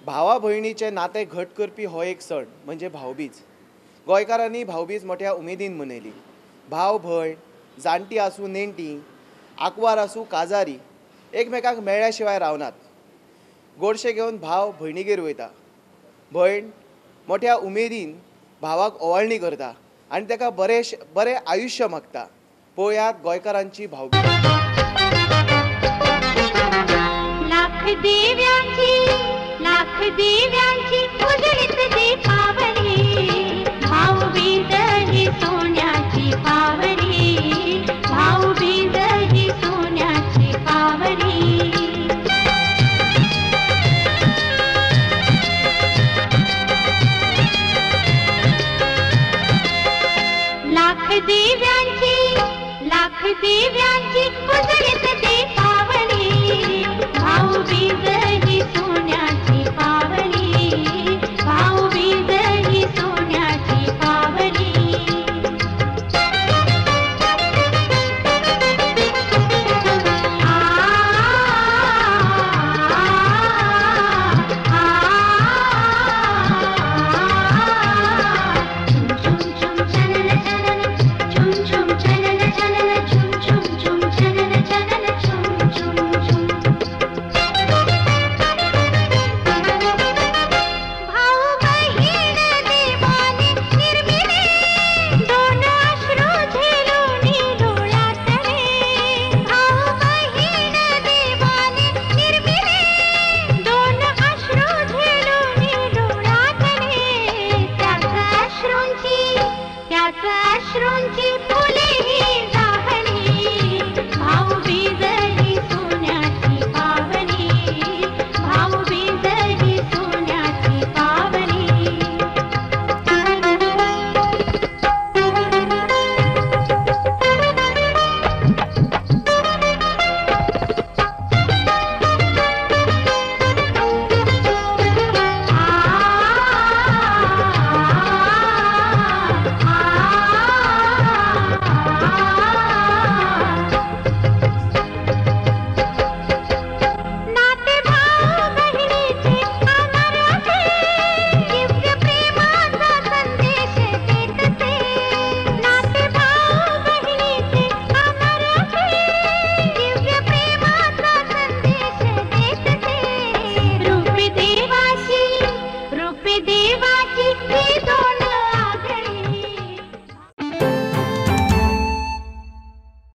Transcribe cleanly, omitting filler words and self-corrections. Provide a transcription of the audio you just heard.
भावा भयणीचें नातें घट करपी हो एक सण म्हणजे भावबीज। गोंयकारांनी भावबीज मोठ्या उमेदीन मनयली। भाव भयण, जाणटी आसूं नेणटी, आंकवार आसूं काजारी, एकमेकांक मेळ्ळ्या शिवाय रावनात। गोडशें घेवन भाव भयणीगेर वयता, भयण मोठ्या उमेदीन भावाक ओवाळणी करता आनी ताका बरें बरें आयुश्य मागता। पळयात गोंयकारांची भावबीज। लाख दिव्यांची, लाख दिव्यांची।